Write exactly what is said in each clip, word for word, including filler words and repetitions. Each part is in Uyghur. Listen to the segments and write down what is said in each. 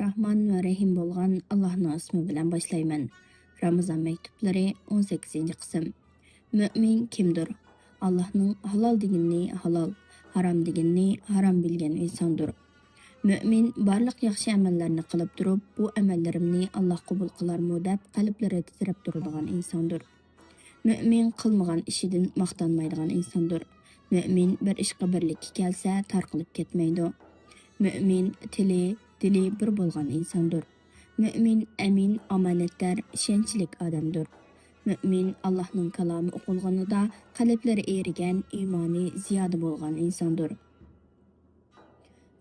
راھمان ۋە رەھىم بولغان ئاللاھنىڭ ئىسمى بىلەن باشلايمەن. رامىزان مەكتۇپلىرى، ئون سەككىزىنچى قىسىم. مۆمىن كىمدۇر؟ ئاللاھنىڭ ھالال دېگىنىنى ھالال، ھارام دېگىنىنى ھارام بىلگەن ئىنساندۇر. مۆمىن بارلىق ياخشى ئەمەللەرنى قىلىپ تۇرۇپ، بۇ ئەمەللىرىمنى ئاللاھ قوبۇل قىلارمۇ دەپ قەلبلىرى تىترەپ تۇرىدىغان ئىنساندۇر. مۆمىن قىلمىغان ئىشىدىن ماختانمايدىغان ئىنساندۇر. مۆمىن بىر ئىشقا بىرلىككە كەلسە، تارقىلىپ كەتمەيدۇ. مۆمىن تىلى، دىلى بىر بولغان ئىنساندۇر. مۆمىن ئەمىن، ئامانەتدار، ئىشەنچلىك ئادەمدۇر. مۆمىن ئاللاھنىڭ كالامى ئوقۇلغىنىدا قەلبلىرى ئېرىگەن، ئىمانى زىيادە بولغان ئىنساندۇر.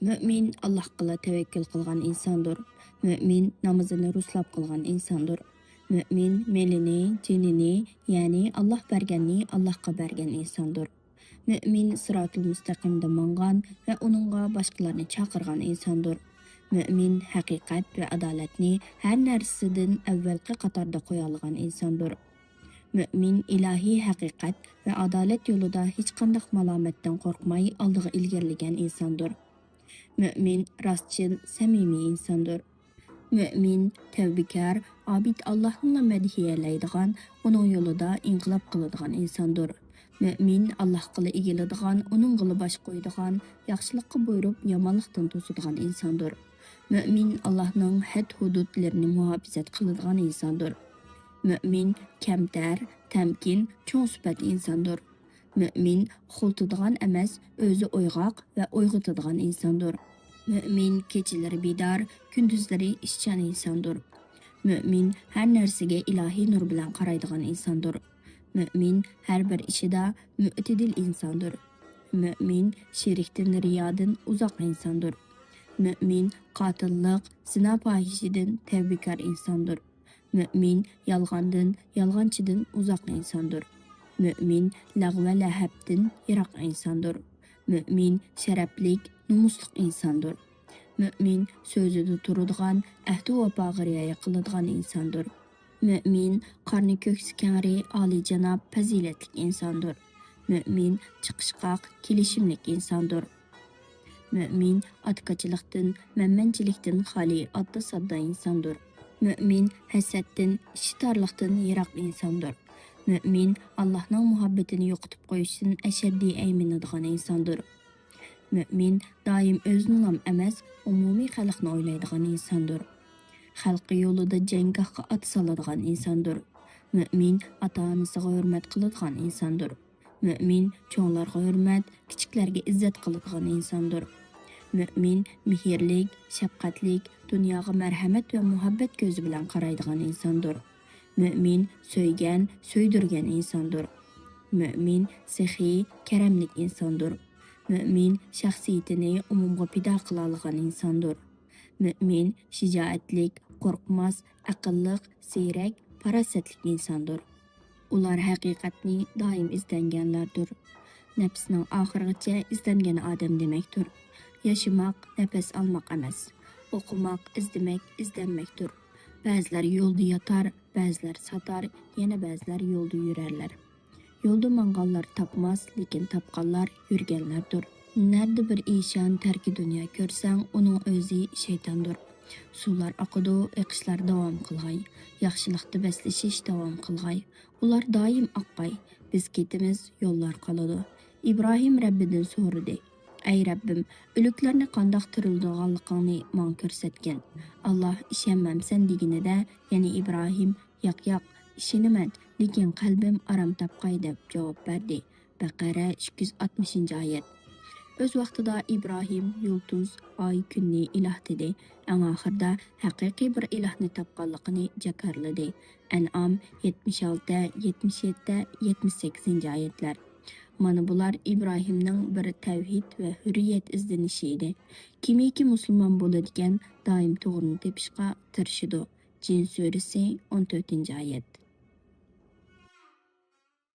مۆمىن ئاللاھقىلا تەۋەككۈل قىلغان ئىنساندۇر. مۆمىن نامىزىنى رۇسلاپ قىلغان ئىنساندۇر. مۆمىن مېلىنى، جېنىنى، يەنى ئاللاھ بەرگەننى ئاللاھقا بەرگەن ئىنساندۇر. مۆمىن سىراتۇل مۇستەقىمدە ماڭغان ۋە ئۇنىڭغا باشقىلارنى چاقىرغان ئىنساندۇر. مۆمىن ھەقىقەت ۋە ئادالەتنى ھەر نەرسىدىن ئەۋۋەلقى قاتاردا قويالىغان ئىنساندۇر. مۆمىن ئىلاھىي ھەقىقەت ۋە ئادالەت يولىدا ھېچقانداق مالامەتتىن قورقماي ئالدىغا ئىلگىرىلىگەن ئىنساندۇر. مۆمىن راستچىل، سەمىمىي ئىنساندۇر. مۆمىن تەۋبىكار، ئابىد ئاللاھنىلا مەدھىيەلەيدىغان، ئۇنىڭ يولىدا ئىنقىلاب قىلىدىغان ئىنساندۇر. مۆمىن ئاللاھقىلا ئېگىلىدىغان، ئۇنىڭغىلا باش قويىدىغان، ياخشىلىققا بۇيرۇپ، يامانلىقتىن توسىدىغان ئىنساندۇر. مۆمىن ئاللاھنىڭ ھەد-ھۇدۇدلىرىنى مۇھاپىزەت قىلىدىغان ئىنساندۇر. مۆمىن كەمتەر، تەمكىن، چوڭ سۈپەت ئىنساندۇر. مۆمىن خۇلتىدىغان ئەمەس، ئۆزى ئويغاق ۋە ئويغىتىدىغان ئىنساندۇر. مۆمىن كېچىلىرى بىدار، كۈندۈزلىرى ئىشچان ئىنساندۇر. مۆمىن ھەر نەرسىگە ئىلاھىي نۇر بىلەن قارايدىغان ئىنساندۇر. مۆمىن ھەر بىر ئىشىدا مۆتىدىل ئىنساندۇر. مۆمىن شېرىكتىن، رىيادىن ئۇزاق ئىنساندۇر. مۆمىن قاتىللىق، زىنا، پاھىشىدىن تەۋبىكار ئىنساندۇر. مۆمىن يالغاندىن، يالغانچىدىن ئۇزاق ئىنساندۇر. مۆمىن لەغۋە، لەھەبتىن يىراق ئىنساندۇر. مۆمىن شەرەپلىك، نومۇسلۇق ئىنساندۇر. مۆمىن سۆزىدە تۇرىدىغان، ئەھدى ۋاپاغا رىئايە قىلىدىغان ئىنساندۇر. مۆمىن قارنى كۆكسى كەڭرى، ئالىيجاناب، پەزىلەتلىك ئىنساندۇر. مۆمىن چىقىشقاق، كېلىشىملىك ئىنساندۇر. مۆمىن ئاتىكاچىلىقتىن، مەنمەنچىلىكتىن خالىي، ئاددىي-ساددا ئىنساندۇر. مۆمىن ھەسەتتىن، ئىچى تارلىقتىن يىراق ئىنساندۇر. مۆمىن ئاللاھنىڭ مۇھەببىتىنى يوقىتىپ قويۇشتىن ئەشەددىي ئەيمىنىدىغان ئىنساندۇر. مۆمىن دائىم ئۆزىنىلام ئەمەس، ئومۇمىي خەلقنى ئويلايدىغان ئىنساندۇر. خەلقى يولىدا جەڭگاھقا ئات سالىدىغان ئىنساندۇر. مۆمىن ئاتا-ئانىسىغا ھۆرمەت قىلىدىغان ئىنساندۇر. مۆمىن چوڭلارغا ھۆرمەت، كىچىكلەرگە ئىززەت قىلىدىغان ئىنساندۇر. مۆمىن مېھىرلىك، شەپقەتلىك، دۇنياغا مەرھەمەت ۋە مۇھەببەت كۆزى بىلەن قارايدىغان ئىنساندۇر. مۆمىن سۆيگەن، سۆيدۈرگەن ئىنساندۇر. مۆمىن سېخىي، كەرەملىك ئىنساندۇر. مۆمىن شەخسىيىتىنى ئومۇمغا پىدا قىلالىغان ئىنساندۇر. مۆمىن شىجائەتلىك، قورقماس، ئەقىللىق، زېرەك، پاراسەتلىك ئىنساندۇر. ئۇلار ھەقىقەتنى دائىم ئىزدەنگەنلەردۇر. نەپسىنىڭ ئاخىرغىچە ئىزدەنگەن ئادەم دېمەكتۇر. ياشىماق نەپەس ئالماق ئەمەس. ئوقۇماق ئىزدىمەك، ئىزدەنمەكتۇر. بەزىلەر يولدا ياتار، بەزىلەر ساتار، يەنە بەزىلەر يولدا يۈرەرلەر. يولدا ماڭغانلار تاپماس، لېكىن تاپقانلار يۈرگەنلەردۇر. نەدە بىر ئىشان تەركى دۇنيا كۆرسەڭ، ئۇنىڭ ئۆزى شەيتاندۇر. سۇلار ئاقىدۇ، ئېقىشلار داۋام قىلغاي. ياخشىلىقتا بەسلىشىش داۋام قىلغاي. ئۇلار دائىم ئاققاي. بىز كېتىمىز، يوللار قالىدۇ. ئىبراھىم رەببىدىن سورىدى: ئەي رەببىم، ئۆلۈكلەرنى قانداق تىرىلدۈرىدىغانلىقىڭنى ماڭا كۆرسەتكىن. ئاللاھ ئىشەنمەمسەن دېگىنىدە، يەنە ئىبراھىم: ياق، ياق، ئىشىنىمەن، لېكىن قەلبىم ئارام تاپقاي، دەپ جاۋاب بەردى. بەقەرە، ئىككى يۈز ئاتمىشىنچى ئايەت. ئۆز ۋاقتىدا ئىبراھىم يۇلتۇز، ئاي، كۈننى ئىلاھ دېدى. ئەڭ ئاخىرىدا ھەقىقىي بىر ئىلاھنى تاپقانلىقىنى جاكارلىدى. ئەنئام يەتمىش ئالتە، يەتمىش يەتتە، يەتمىش سەككىزىنچى ئايەتلەر. مانا بۇلار ئىبراھىمنىڭ بىر تەۋھىد ۋە ھۈررىيەت ئىزدىنىشى ئىدى. كىمكى مۇسۇلمان بولىدىكەن، دائىم توغرىنى تېپىشقا تىرىشىدۇ. جىن سۈرىسى، ئون تۆتىنچى ئايەت.